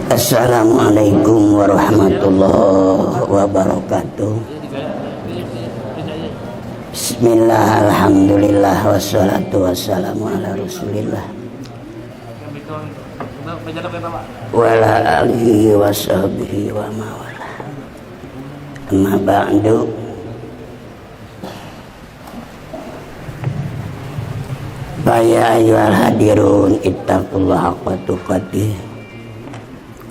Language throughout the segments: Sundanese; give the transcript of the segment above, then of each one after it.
Assalamualaikum warahmatullahi wabarakatuh. Bismillah, alhamdulillah, wassalatu wassalamu ala rasulillah wa ala alihi wa sahbihi wa mawala. Amma ba'du. Ya ayyuhal hadirun ittaqullaha haqqa tuqatih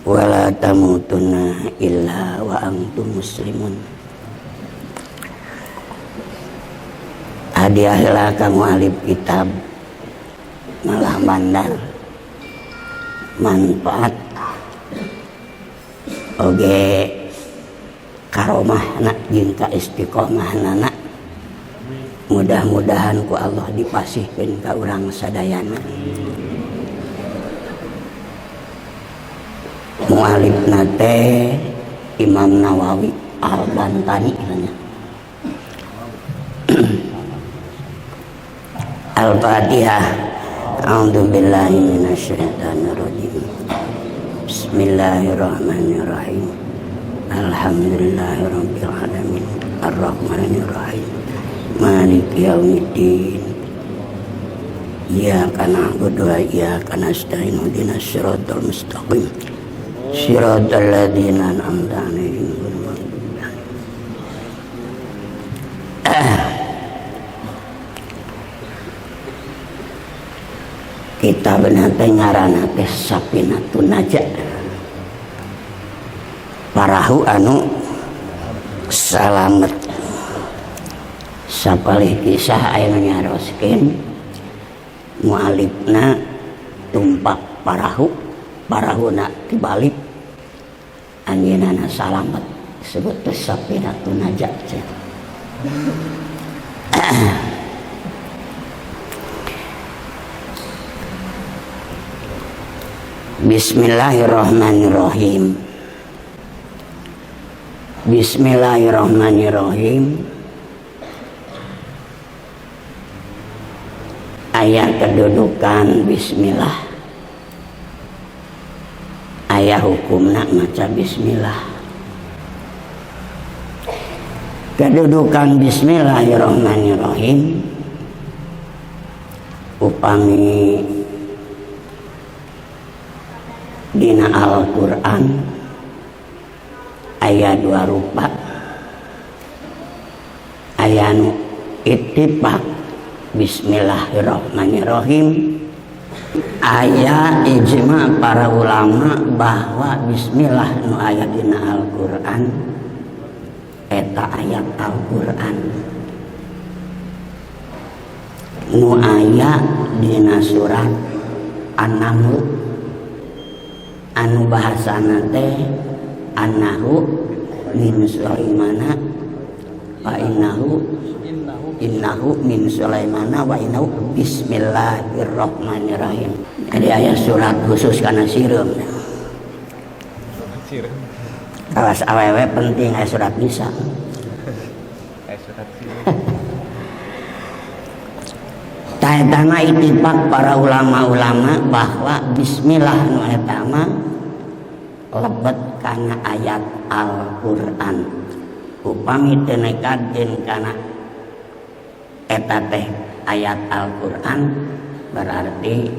wa la tamutunna illa wa antum muslimun. Hadiahlah kamu alif kitab malah bandar manfaat oge karomah nak jeung ka istiqomah nana, mudah-mudahan ku Allah dipasihkeun ka urang sadayana. Mualifna teh Imam Nawawi Al-Bantani nya. Al-Fatihah. A'udzubillahi minasyaitonirrajim. Bismillahirrahmanirrahim. Alhamdulillahirabbil alamin. Arrahmanirrahim. Maliki yaumiddin. Iyyaka na'budu wa iyyaka nasta'in. Ihdinas siratal mustaqim. Siratal ladzina an'amta 'alaihim ghairil maghdubi 'alaihim. Kita benar teh ngaranna teh Safinatun Najah. Parahu anu salamet. Sapalih kisah aya nu nyaroskeun mualifna tumpak parahu, parahuna tibalik anjeunna salamet, disebut teh Safinatun Najah. Bismillahirrahmanirrahim. Bismillahirrahmanirrahim. Ayat kedudukan bismillah. Ayat hukumna maca bismillah. Kedudukan bismillahirrahmanirrahim upami dina Al-Qur'an aya dua rupa. Aya nu ittifaq bismillahirrahmanirrahim, aya ijma para ulama bahwa bismillah nu aya dina Al-Qur'an eta ayat Al-Qur'an nu aya dina surat An-Naml anu bahasana teh annahu min Sulaimana wa innahu innahu min Sulaimana wa innahu bismillahirrahmanirrahim. Jadi aya surat khusus kana sireum. Awas awewe penting aya surat nisa. Surat sireum. Tah eta mah ittifaq para ulama-ulama bahwa bismillah nu eta mah lebet kana ayat Al-Qur'an. Upami teu nekadkeun kana eta teh ayat Al-Qur'an berarti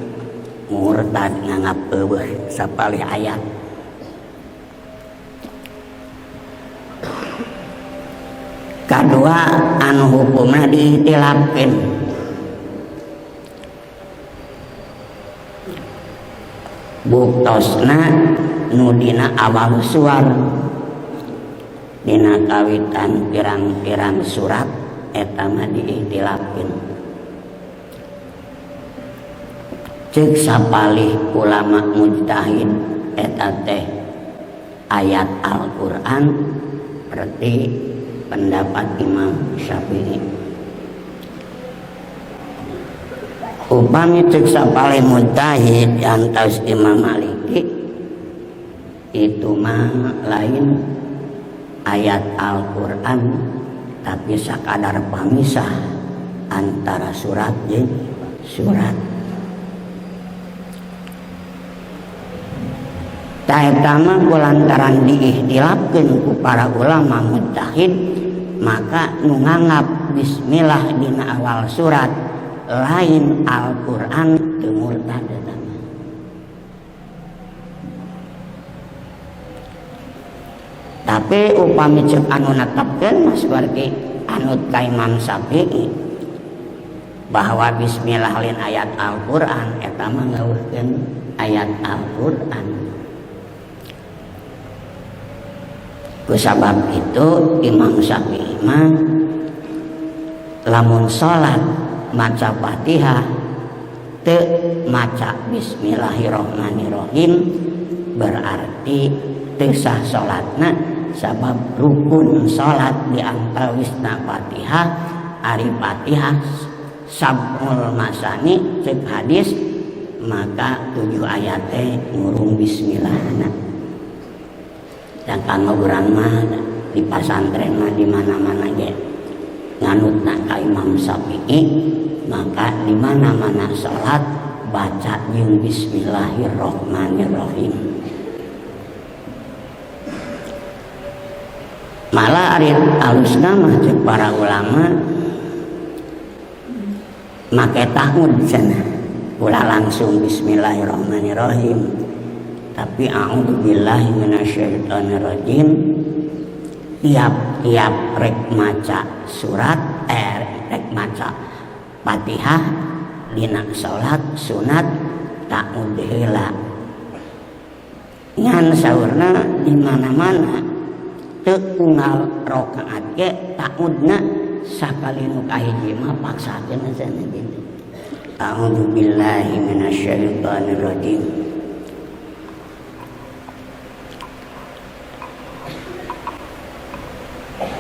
murtad nganggap eueuh sapalih ayat. Kadua anu hukumna diikhtilafkeun. Buktosna nu dina awal suar dina kawitan pirang-pirang surat eta mah diikhtilafkeun. Ceuk sapalih ulama mujtahid eta teh ayat Al-Qur'an berarti pendapat Imam Syafi'i. Upami ceuk sapalih mujtahid antos Imam Maliki itu mah lain ayat Al-Qur'an tapi sakadar pamisah antara surat jeung surat. Tah eta mah kulantaran diihtilafkeun ku para ulama mujtahid, maka nu nganggap bismillah dina awal surat lain Al-Qur'an teu murtad eta mah. Tapi upami ceuk anu netepkeun mah saperti anut ka Imam Syafi'i bahwa bismillah lain ayat Al-Qur'an, eta mah ngeuhkeun ayat Al-Qur'an. Kusabab itu Imam Syafi'i mah lamun salat maca Fatihah teu maca bismillahirrahmanirrahim berarti teu sah salatna, sabab rukun salat di antawisna Fatihah, ari Fatihah sab'ul masani ceuk hadis, maka 7 ayat teh ngurung bismillahna. Dan kanggo urang mah di pasantren mah di mana-mana ge nganutna ka Imam Syafi'i, maka di mana-mana salat baca jeung bismillahirrahmanirrahim. Malah ari alusna mah ceuk para ulama make tahmud cenah, ulah langsung bismillahirrahmanirrahim, tapi a'udzubillahi minasyaitonirrajim. Tiap-tiap rek maca surat, rek maca Fatihah dina salat sunat ta'ud heula. Ngan saurna di mana-mana teu unggal rakaat ge ta'udna sakali nu kahiji mah paksakeun cenah gitu. A'udzubillahi minasyaitonirrajim.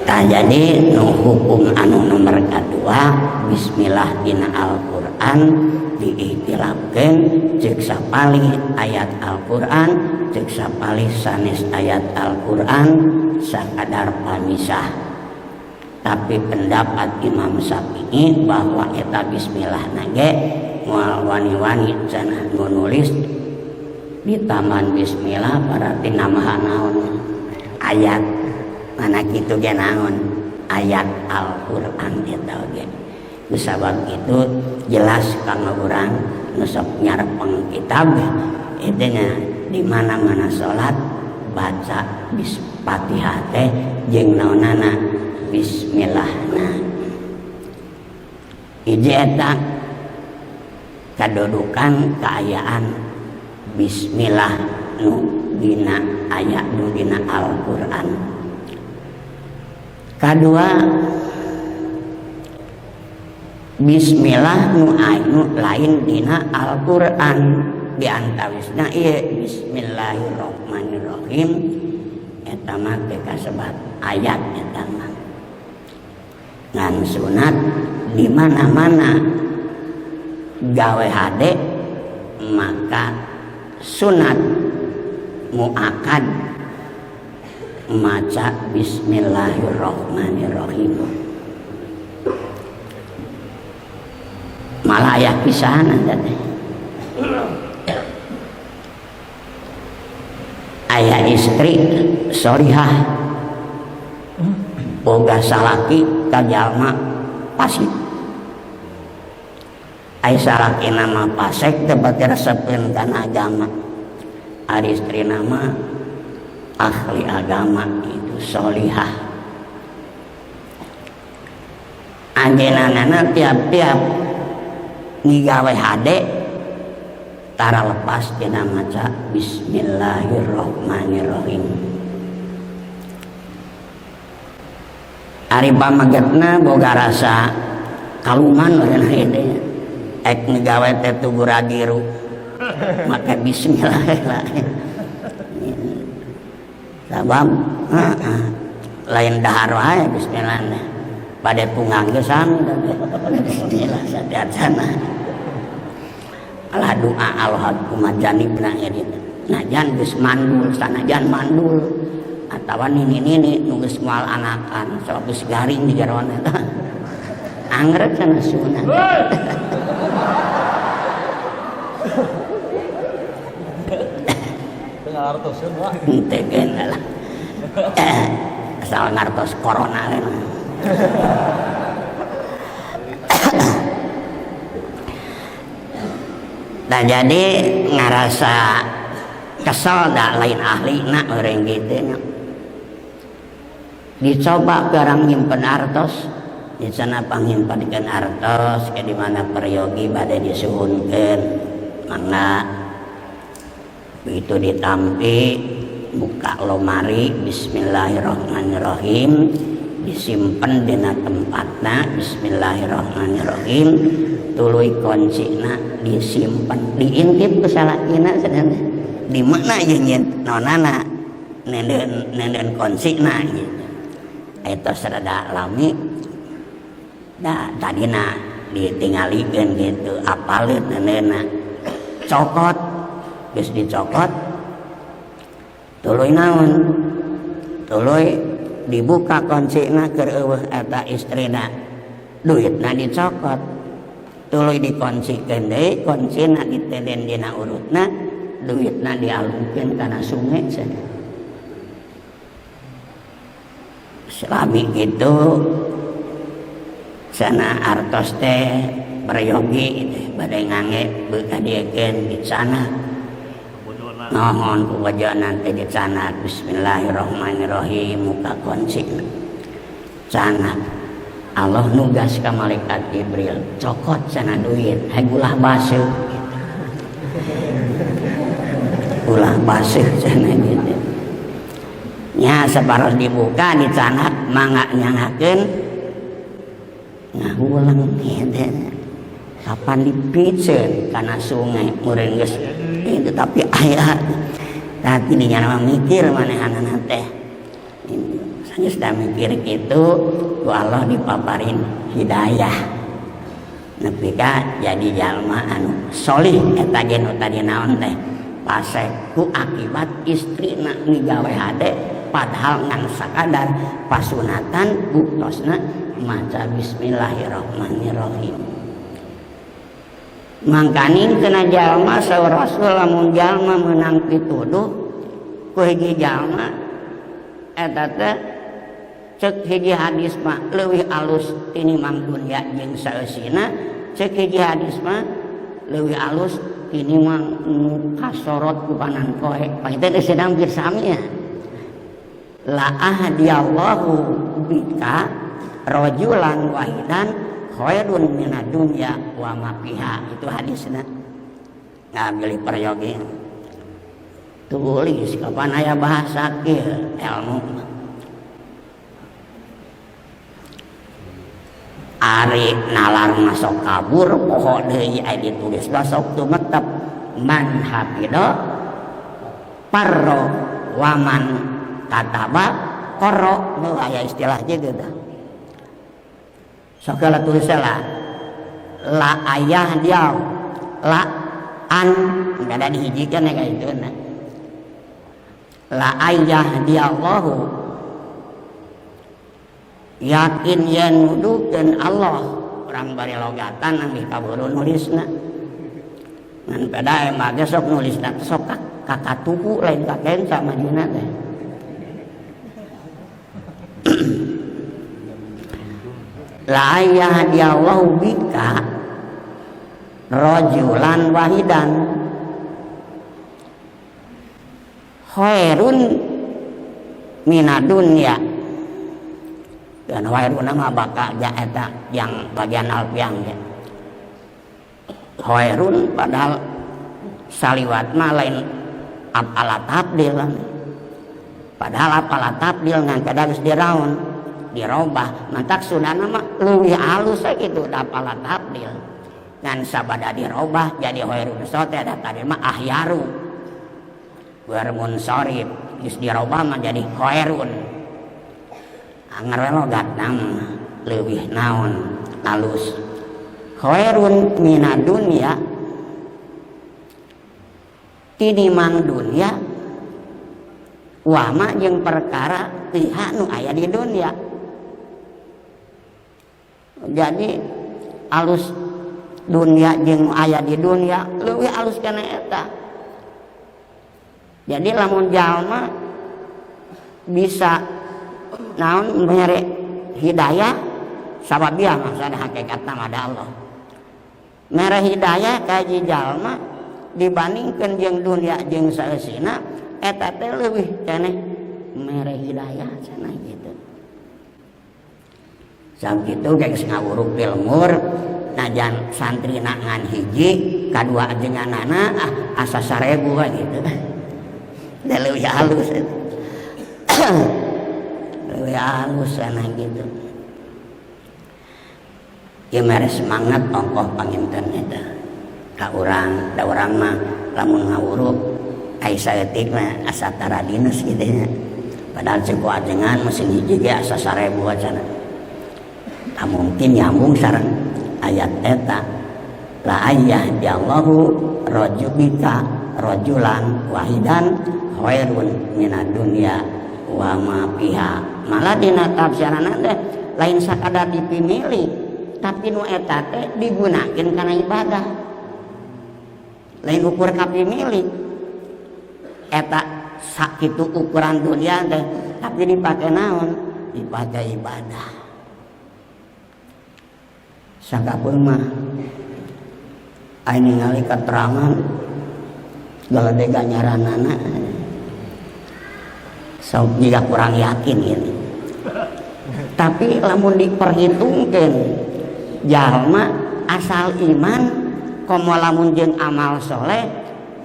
Tah jadi nu hukum anu nomor kadua bismillah dina Al-Qur'an diihtilafkeun ceuk sapalih ayat Al-Qur'an, ceuk sapalih sanes ayat Al-Qur'an sakadar pamisah. Tapi pendapat Imam Syafi'i bahwa eta bismillah nage moal wani-wani cenah nu nulis di taman bismillah berarti namaha naon ayat mana kitu ge naon ayat Al-Qur'an eta oge. Kusabab itu jelas kanggo urang nu sok nyarepeng kitab eta nya di mana-mana salat baca Fatihah teh jeung naonana bismillahna. Hiji eta kadudukan kaayaan bismillah nu dina ayat nu dina Al-Qur'an. Kadua bismillah nu anu lain dina Al-Qur'an, di antawisna ieu bismillahirrahmanirrahim eta mah teu kasebat ayat eta mah. Ngan sunat di mana-mana gawe hade maka sunat muakad maca bismillahirrahmanirrahim. Malah aya pisahan eta teh. Aya istri solihah boga salaki ka jalma pasik. Ai salaki nama pasek teh bade resepeun kana agama. Ari istri nama ahli agama itu solihah. Anjeunna tiap-tiap ngigawe hade tara lepas dina maca bismillahirrahmanirrahim. Ari pamagetna boga rasa kaluman meureun hade. Ek ngigawe teh tugu ragiru make bismillah. Sabab lain dahar wae bismillah. Bade tunggang ge sami bismillah satiacana. Alah doa Allah kumajanibna ieu. Najan geus mandul sanajan mandul atawa nini-nini nu geus moal anakan sabab geus garing di jero eta. Anggrek cenah sunat. Henteu geuna lah. Asal ngartos corona we. Nah jadi ngarasa kesel da lain ahlina urang kitu nya. Dicoba barang nyimpen artos, di sana pangnyimpenkeun artos ke di mana peryogi bade disuhunkeun mangga. Begitu ditampi buka lomari bismillahirrahmanirrahim, disimpen dina tempatna bismillahirrahmanirrahim, tuluy kuncina disimpen, diintip ku salakina cenah. Di mana jeung nyen nonana nenden kuncina gitu. Eta rada lami da tadina ditingalikeun gitu apaleun nenena cokot geus dicokot tuluy naon tuluy dibuka kuncina keur eueuh eta istrina duitna dicokot tuluy dikuncikeun deui kuncina ditenden dina urutna duitna dialungkeun kana sungai cenah. Selami gitu sana artos teh peryogi teh bade ngange beuka diekeun di sana. Nuhun ku wajanan teh di sana bismillahirrahmanirrahim muka kunci sana. Allah nugas ka malaikat Jibril cokot sana duit hae ulah baseuh gitu. Ulah baseuh sana gitu. Nya sabaros dibuka dicanak mangga nyangakeun ngahulang gitu. Kapan dipiceun kana sungai meureun geus itu tapi aya tapi dinya mah mikir manehanana teh. Sanes da mikir kitu ku Allah dipaparin hidayah nepi ka jadi jalma anu solih eta ge nu tadi naon teh pasek ku akibat istrina migawe hade padahal ngan sakadar pasunatan buktosna maca bismillahirrahmanirrahim. Mangkaning kena jalma saur Rasul lamun jalma meunang pituduh ku hiji jalma eta teh cek hiji hadis mah leuwih alus tinimbang dunya jeung saeusina, cek hiji hadis mah leuwih alus tinimbang nu kasorot ku panan koe. Panginten geus hampir sami ya. La ahdiyallahu bika rajulan wahidan khairun minad dunya wa ma fiha. Itu hadisna. Ngambil peryogi. Tulis kapan aya bahasa kieu ilmu. Ari nalar masuk kabur poho deui aya ditulis masuk tumetep man hafidha parro waman kataba qara. Nu aya istilah gitu tah. Sok lah tulis lah la ayah dia la an enggak ada dihijikan ya kayak itu nah. La ayah dia Allahu yakin yen nuduhkeun Allah urang bari logatan amih kaburu nulisna ngan pada emang ge sok nulisna sok kakatuku lain kakenca majuna teh. La yahdiyallahu bika rajulan wahidan khairun minad dunya. Dan khairun mah bakal ja eta yang bagian alfiang ya. Khairun padahal saliwat mah lain alat tabdil. Padahal alat tabdil ngan kada geus diraon dirobah mantak sunana mah leuwih alus kitu da alat tabdil. Ngan sabada dirobah jadi khairun sote da tadi mah ahyaru. Bermunsharif geus dirobah mah jadi khairun. Anger we logat leuwih naon alus. Khairun minad dunya tinimang dunya wama jeung perkara pihak nu aya di dunya. Jadi alus dunya jeung aya di dunya leuwih alus kana eta. Jadi lamun jalma bisa naon mere hidayah sababiyah maksudna hakikatna mah da Allah. Mere hidayah ka hiji jalma dibandingkeun jeung dunia jeung saeusina eta teh leuwih keneh mere hidayah cenah gitu. Sakitu geus ngawuruk ilmur najan santrina ngan hiji kadua ajenganana asa 1000 we gitu. Da leuwih halus eta. Leuwih halus cenah gitu. Ieu mere semangat ongkoh panginten eta ka urang, da urang mah lamun ngawuruk ai saeutik mah asa taradines kitu nya. Padahal ceuk ku ajengan mesin hiji ge asa 1000 cenah. Tak mungkin nyambung sareng ayat eta la ayyahdallahu rajulika rajulan wahidan khairun minad dunya wa ma fiha. Malah dina tafsirana teh lain sakadar dipimilih tapi nu eta teh digunakeun kana ibadah. Lain ukur kapimilih eta sakitu ukuran dunia teh tapi dipake naon? Dipake ibadah. Sakapeung mah aya ningali keterangan galede ganjaranana sok jiga kurang yakin ini. Tapi lamun diperhitungkeun jalma asal iman komo lamun jeung amal soleh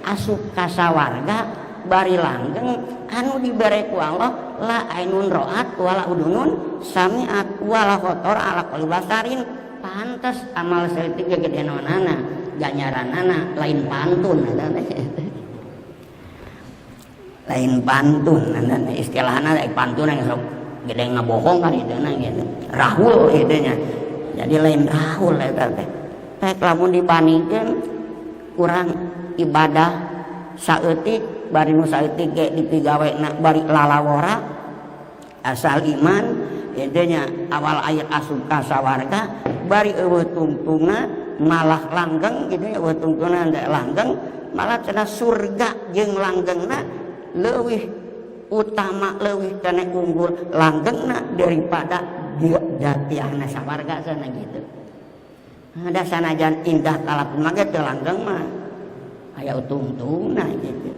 asup ka sawarga bari langgeng anu dibere ku Allah la ainun ra'at wala udunun sami'at wala khotor ala qalbi basarin. Pantes amal saeutik ge gede naonana ganjaranana lain pantun eta teh. Lain pantun eta teh istilahna lain pantun yang sok gede ngabohong kan itu na gitu. Rahul itu nya. Jadi lain rahul eta teh. Teh lamun dibandingkeun kurang ibadah saeutik bari nu saeutik ge dipigawena bari lalawora asal iman itu nya awal ayat asup ka sawarga bari eueuh tungtungna malah langgeng gitu nya eueuh tungtungna teh langgeng malah cenah surga jeung langgengna leuwih utama leuwih keneh unggul langgengna daripada jatiahna sawarga sana gitu. Ada sanajan indah kalapun mah ge teu langgeng mah aya tungtungna gitu.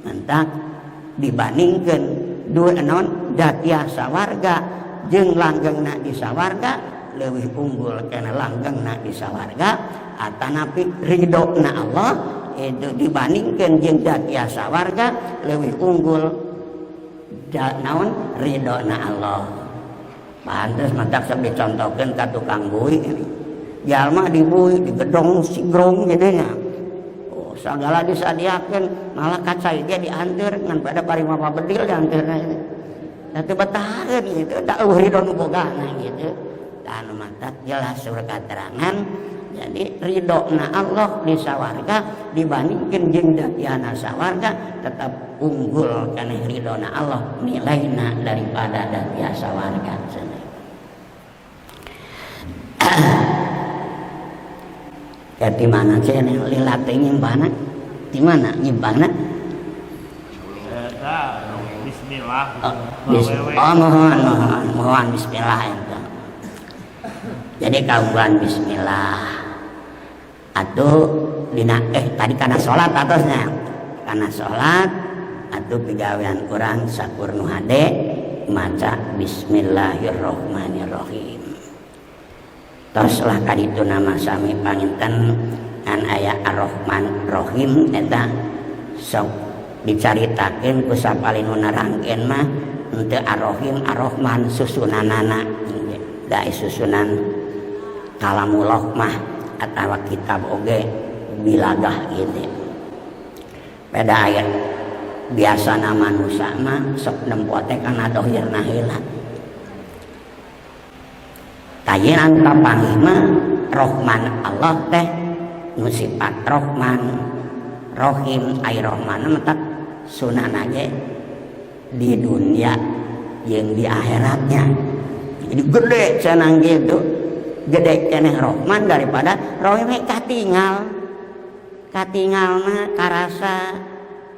Mantak dibandingkeun dua naon jatiah sawarga jeung langgengna di sawarga leuwih unggul kana langgengna di sawarga atanapi ridona Allah itu dibandingkeun jeung jatiah sawarga leuwih unggul naon ridona Allah. Pantes mantak sok dicontohkeun ka tukang bui ini. Jalma dibui digedong sigrong gitu nya. Oh, sagala disadiakeun malah kacai ge dianteur ngan pada parima pabedil dianteurna ini. Da teu betaheun gitu, da eueuh ridho nu bogana gitu. Tah anu mantak jelas surah keterangan. Jadi ridhona Allah di sawarga dibandingkeun jeung datiana sawarga tetap unggul kana ridhona Allah nilaina daripada datia sawarga cenah. Ya di mana cenah lila teh nyimpana? Di mana nyimpana? Eta bismillah. Oh, mohon, mohon, mohon bismillah eta. Jadi kaunggulan bismillah. Atuh dina tadi kana salat atosnya. Kana salat atuh pigawean urang sakur nu hade maca bismillahirrahmanirrahim. Tos lah kaditu nama sami panginten ngan aya Ar-Rahman Rahim eta sok dicaritakeun ku sapalih nu nerangkeun mah henteu Ar-Rahim Ar-Rahman susunanana da susunan kalamullah mah atawa kitab oge bilagah gitu. Pada ayat biasana manusia mah sok nempo teh kana dohirna heula. Kayenan kapanggih mah Rahman Allah teh nu sifat Rahman Rahim ai Rahman mah tak sunana ge di dunia jeung di akhiratnya. Jadi gede cenah gitu. Gede keneh Rahman daripada Rahim katingal. Katingalna karasa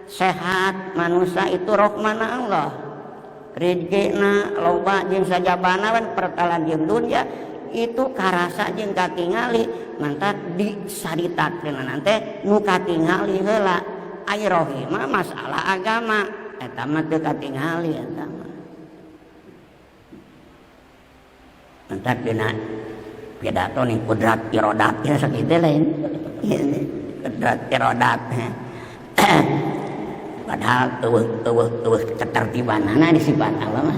Sehat manusia itu rahmana Allah. Rezekina loba jeung sajabana wan pertalan jeung dunya itu karasa jeung katingali mantak disaritakeun teh nu katingali heula. Ai rohim mah masalah agama eta mah teu katingali eta mah. Mantak dina pidato ning kudrat irodat ya sakitu lain. Ini kudrat irodat. Padahal eueuh ketertibanana disifat Allah mah.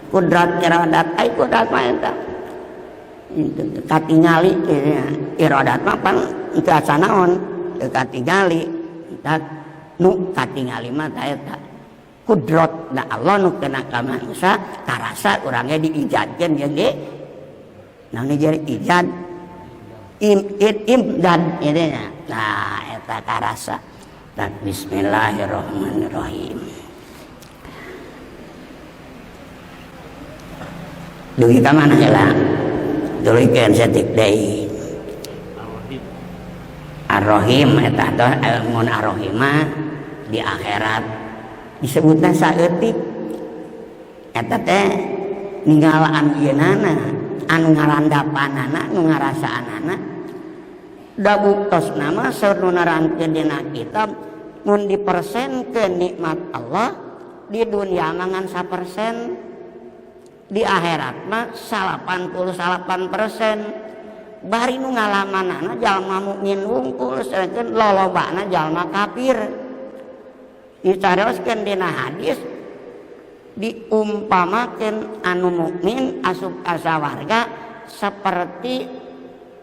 Kudrat irodat ai kudrat mah eta. Katingali irodat mah pan teu asa naon, teu katingali. Nu katingali mah ta eta. Kudrat na Allah nu kena ka manusia karasa urangnya diijadkeun jeung di naon jadi ijad im id imdad ieu nya. Nah eta karasa. Bismillahirrahmanirrahim. Dugi ka mana heula? Dulikeun saeutik deui. Ar-Rahim eta teh mun Ar-Rahim mah di akhirat disebutna saeutik. Eta teh ninggal anjeunana anu ngarandapanana nu ngarasaanana. Da buktosna mah saur nu nerangkeun dina kitab mun dipersenkeun nikmat Allah di dunia mah ngan 1%, di akhirat mah 88%. Bari nu ngalamanana jalma mukmin wungkul sedengkeun lolobana jalma kafir. Dicarioskeun dina hadis diumpamakeun anu mukmin asup ka sawarga seperti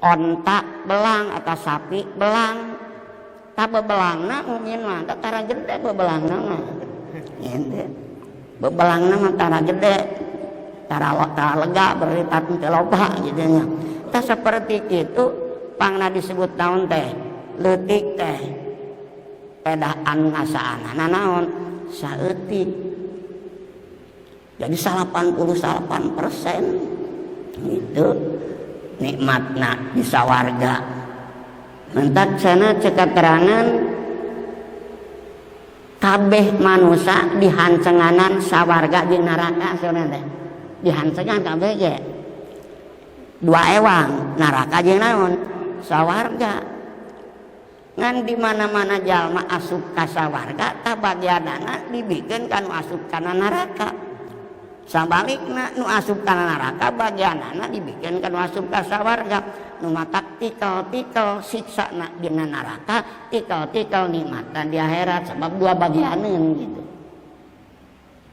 onta belang atau sapi belang. Ta bebelangna mukmin mah teh tara gede bebelangna mah. Ente. Bebelangna mah tara gede. Tara lega berarti teu loba gitu nya. Tah seperti itu pangna disebut naon teh? Leutik teh. Pedah anu ngasaanana naon? Saeutik. Jadi 88% itu nikmatna di sawarga. Mentak sana cek keterangan kabeh manusia dihancenganan sawarga jeung neraka saurna teh. Dihancengan kabeh ge. Dua ewang neraka jeung naon? Sawarga. Ngan di mana-mana jalma asup ka sawarga tah bagianana dibikeun ka nu asup kana neraka. Sabalikna nu asup kana neraka bagianana dibikeun ka nu asup ka sawarga. Nu matak tikel-tikel siksana dina neraka, tikel-tikel nikmatna di akhirat sebab dua bagianeun gitu.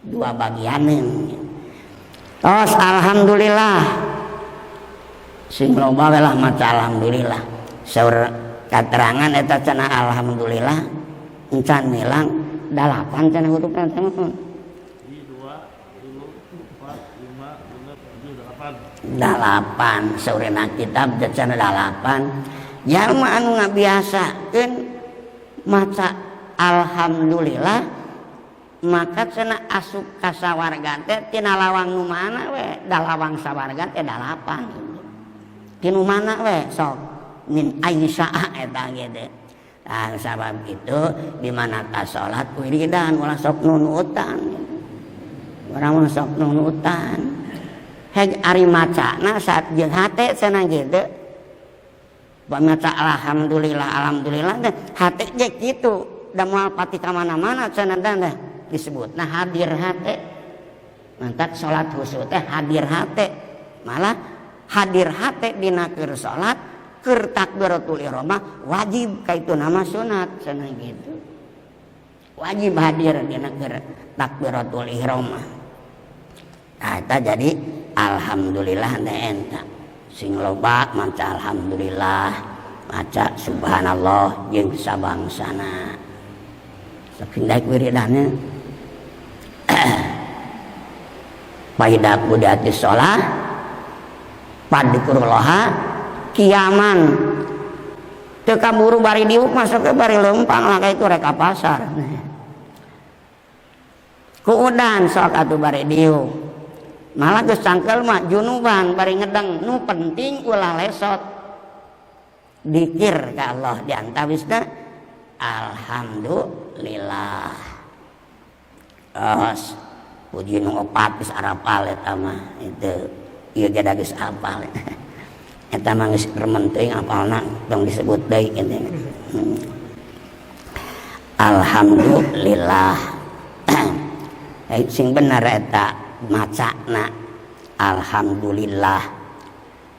Dua bagianeun. Tos alhamdulillah. Sing loba we lah maca alhamdulillah. Saur katerangan eta cenah alhamdulillah encan milang 8 cenah hurufna teh mah. 8 saurna kitab cenah 8. Jalma anu ngabiasakeun maca alhamdulillah maka cenah asup ka sawarga teh tina lawang nu mana we? Da lawang sawarga teh 8. Tinu mana we sok min aisyah eta ge. Nah, sabab itu di mana ka salat wiridan ulah sok nunutan. Urang mah sok nunutan. Heg ari macana saat jeung hate cenah gitu. Maca alhamdulillah alhamdulillah teh hate ge kitu da moal pati ka mana-mana cenah teh disebutna hadir hate. Mantak salat khusyuk teh hadir hate. Malah hadir hate dina keur salat keur takbiratul ihram wajib ka itu nama sunat cenah gitu. Wajib hadir dina keur takbiratul ihram. Nah eta jadi alhamdulillah teh eta. Sing loba maca alhamdulillah, maca subhanallah jeung sabangsana. Saking daek wiridane. Faida qudiatis shalah padikurullaha kiaman. Teu kaburu bari diuk masuk ke bari leumpang lah ka itu rek ka pasar. Kuudan sok atuh bari diuk. Malah geus cangkel mah junuban bari ngedeng nu penting ulah lesot. Dikir ka Allah diantawisna Alhamdulillah. Terus puji nu opat geus arapal eta mah itu ieu ge da geus apal. Eta mah geus remen teuing apalna tong disebut deui kitu. Alhamdulillah. Sing bener eta macana alhamdulillah.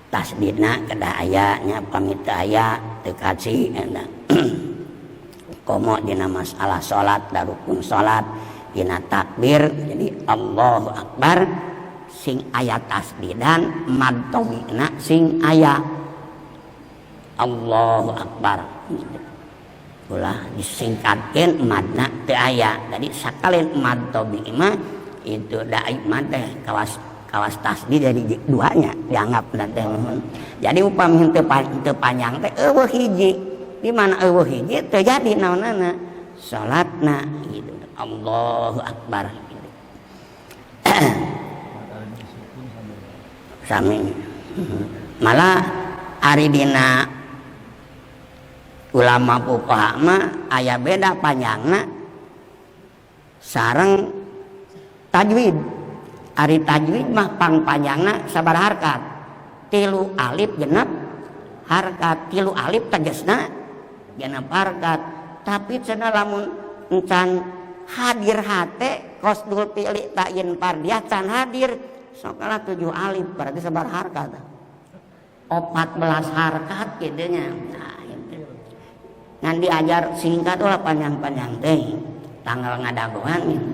Tasdidna kedah aya nya pamit aya teu kaci eta. Komo dina masalah salat da rukun salat dina takbir jadi Allahu Akbar sing aya tasdidan mad tawina sing aya Allahu Akbar. Ulah disingkatkeun madna teu aya. Jadi sakalian mad tabi mah itu da mad teh kawas kawas tasdid jadi duanya dianggap teh. Jadi upami henteu panjang teh eueuh hiji. Di mana eueuh hiji teu jadi naonana salatna gitu. Allahu Akbar gitu. Sami. Malah ari dina ulama fuqaha mah aya beda panjangna sareng tajwid. Ari tajwid mah pang panjangna sabaraha harkat? 3 alif genep harkat. 3 alif tegasna genep harkat. Tapi cenah lamun encan hadir hate qasdul fi'li ta'yin fardiyah can hadir sokalah 7 alif berarti sabaraha harkat? 14 harkat kitu nya. Nah, ngan diajar singkat ulah panjang-panjang teh tanggal ngadagoan gitu.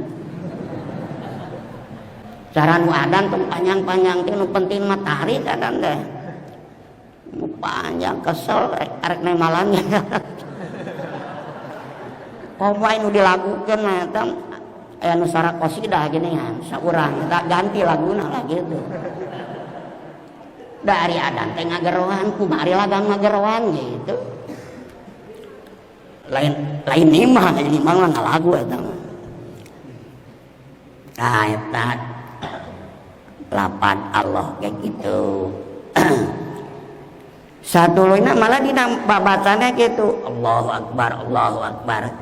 Cara nu adan tong panjang-panjang teh nu penting mah tarik adan teh. Nu panjang kesel arek nemalan. Komo nu dilagukeun mah eta aya nu sara qasidah geuningan saurang eta ganti laguna lah gitu. Dari adan teh ngageroan kumaha ari lagang ngageroan gitu. Lain lain nimah, nimah mah ngalagu eta mah. Nah eta lapan Allah kayak gitu. Satuluyna malah dina babacana gitu. Allahu Akbar, Allahu Akbar.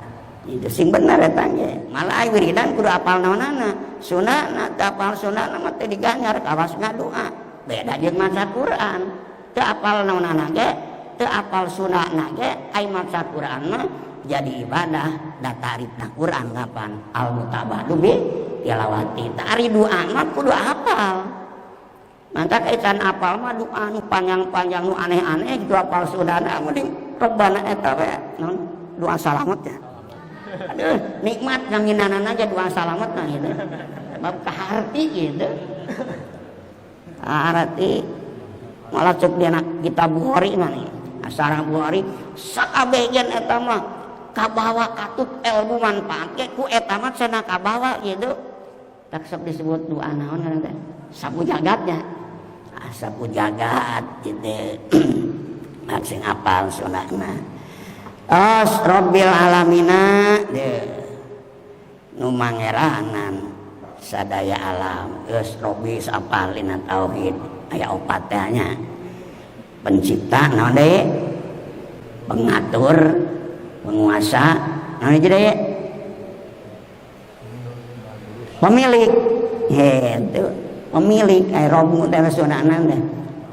Itu sing bener eta ge. Malah ai wiridan kudu apal naonana. Sunahna teu apal sunahna mah teu diganjar kawas ngadoa. Beda jeung maca Quran. Teu apal naonana ge, teu apal sunahna ge, ai maca Quran mah jadi ibadah da tarifna Quran kapan al mutabadu bi tilawati. Ari doa mah kudu apal. Mantak can apal mah doa nu panjang-panjang nu aneh-aneh gitu apal sunahna mending rebana eta we naon doa salamet ya. Aduh nikmat ngaminanan aja doa salamet mah gitu. Sebab kaharti gitu. Kaharti malah cek dia kitab Bukhari mah nih. Asarah Bukhari sakabegan eta mah kabawa katut ilmu manfaat ge ku eta mah cenah kabawa gitu. Tak sok disebut doa naon ngaran teh? Sapu jagatnya. Ah, sapu jagat gitu. Sing apal sunahna. As Rabbil alamina deuh. Nu mangeranan sadaya alam. Geus Rabbi apal dina tauhid aya opat teh nya. Pencipta naon deui? Pengatur, penguasa, naon deui deui? Pemilik. Heuh, pemilik aya Robbu teh sunahna teh.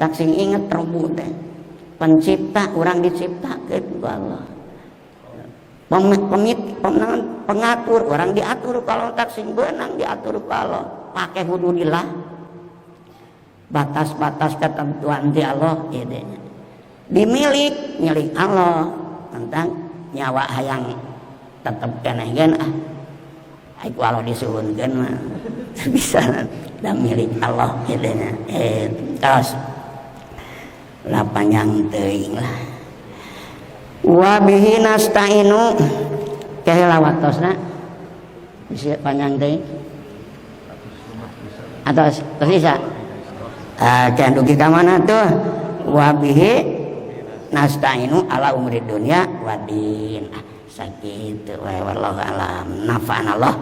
Tak sing inget Robbu teh. Pencipta urang diciptakeun ku Allah. Pengatur orang diatur kalau tak sing beunang diatur kalau pakai hududillah. Batas-batas ketentuan di Allah idenya. Dimilik milik Allah tentang nyawa hayang tetep keneh gen ah. Ai ku Allah disuhunkeun mah bisa da milik Allah idenya. Terus lah panjang teuing lah. Wa bihi nasta'inu keheula waktosna bisa panjang teuing atos tos bisa can dugi ka mana tuh wa bihi nasta'inu ala umri dunya wa din. Sakitu we wallahu alam nafa'anallah.